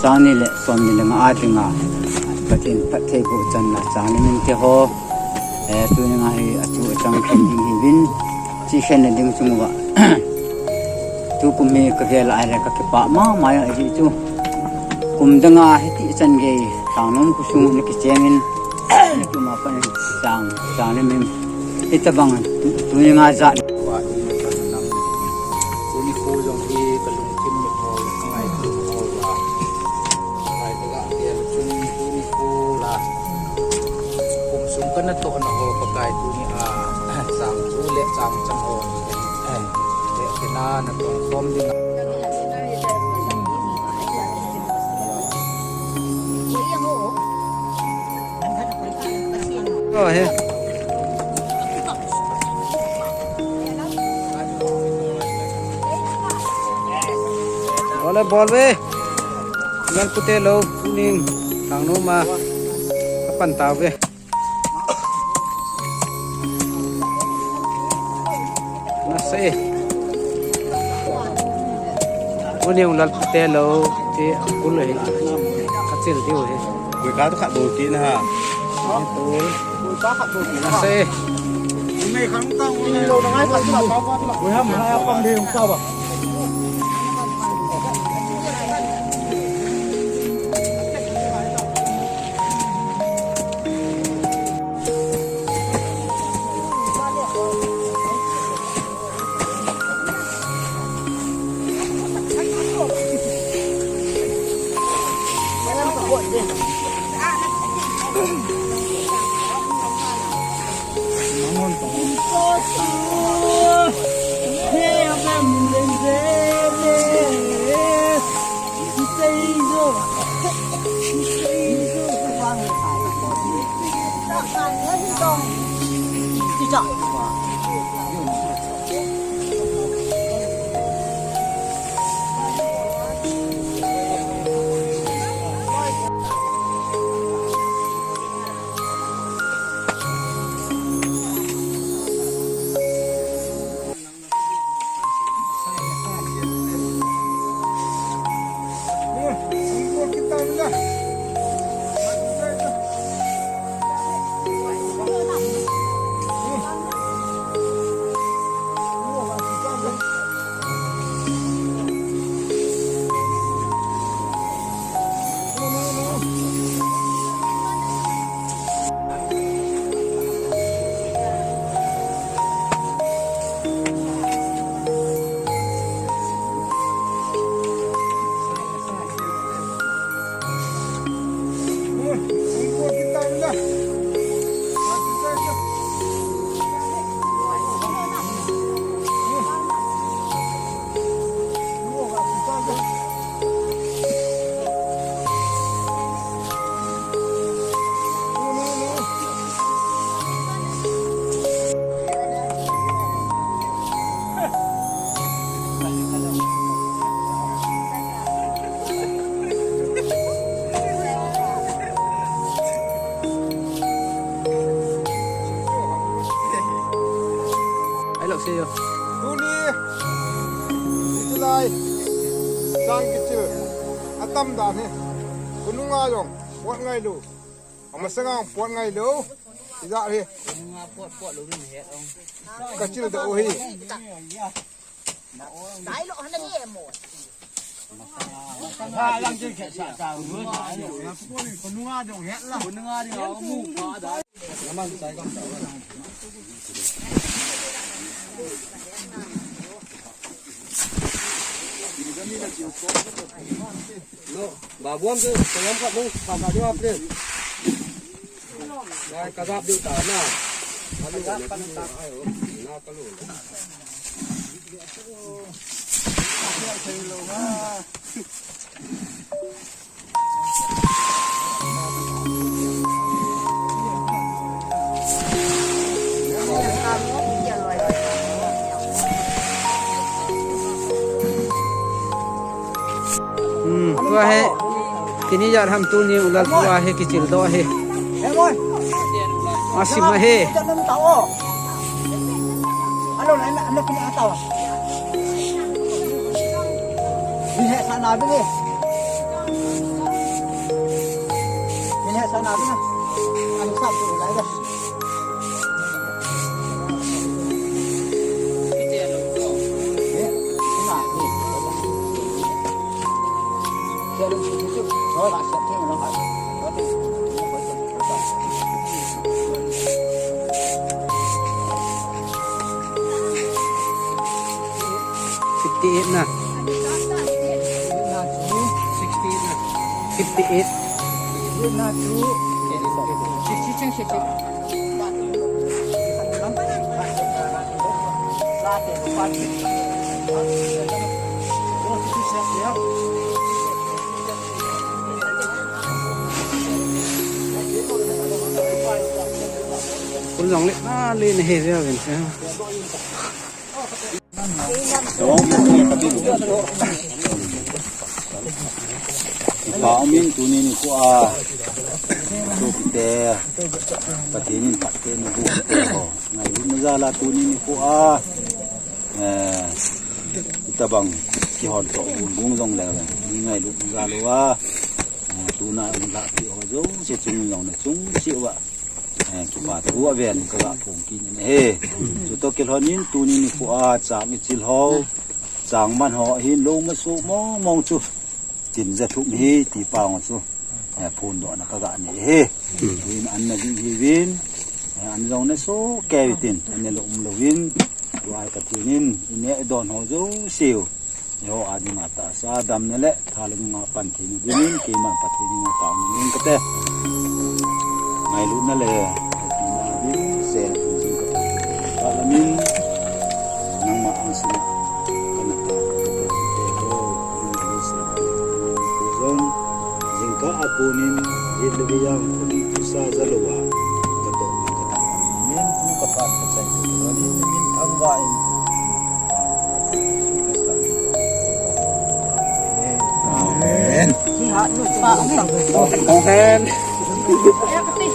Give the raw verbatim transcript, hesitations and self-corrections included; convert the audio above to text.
Chang ni le som ni le nga a dinga Pathen phattheiboh channa chang ni min te ho. Eh, tuni nga hi atu achang khen ding hi vin. Chi khen na ding chung uva. Tukum hi ka vel a le ka kipah mama jeh chu. Kum dang a hiti chan gei Thangnom khosung na kicheng in. Tuma pan chang, chang ni min. Hitabang tu, tuni nga jat. Tuni khu jong hi ka lungthim ni ho, ka ngai tu ho va. Kai ka ga tia chun tuni khu la. Kum sung ka natoh na ho Pakai tuni a. Chang chu le chang chang ho. Le kina na tong khom ding. Bol ve, bol ve. Ngan pute lo, kuning, Thangnom a. Kapan tau ve. Nasa e. Uni ung lal pute lo, ti akul e. Kachil diu e. Koi ka tu khat bol ti na ha. Nasa e. Koi ham ha pang de ung ka ba. Ai lok se yo. Tuni, iti lai, sang kichil, atam dan hi. Khonunga jong pot ngailou. Amasanga pot ngailou. Ijat hi. Kachil doh u hi. Lo, babu am tu, sayam kat tu, kaka tu apa dia? Wai, kaka tu tak na. Kaka tu tak na. Ayo, na kalu. Hmm, tua hi, kini jat ham tuni u lal tua hi kichil doh hi. Asim ahi. Alo, na, na, na, na, na, na, na, na, na, na, na, na, na, Fifty-eight na. Sixty-eight na. Fifty-eight. Kun jong le na le ne he ve ven se. Kipa umin tuni nikho a, sopite, Pathen in phatthei naboh te ho, ngailutna jal a tuni nikho a, eh, itabang kihon toh gun gung jong le, mi ngailutna jal uva, eh, tuna um lahpeh ho jouse chung jong nachung cheh uva, eh, kipa thu aven kaga phong kit in ahi. Chutoh kilhon in tuni nikho a chang ichil ho, chang man ho hin lou masuh mong mong chu tin ja thum hi ti pang chu, eh, phondohna kaga nei ahi. Tuin an nading hiuvin, eh, an jong nasoh kei utin, an neh lou umlouvin, tua Pathen in ineh idon ho jouse u eiho a dinga tahsa damna le tha le nunga pan theina dingin keiman Pathen henga taona nei ing kate. Ngailutna le hepina ding sel jing kate. Kalamin nangma angsunga kana tao kate ho, nangma lungset te ho jong jingkah a konin jet le vei jang khun thusa jalouva katoh kata amen. Pu, Kapa, Kachai, Kathangvah in, Amen. Amen.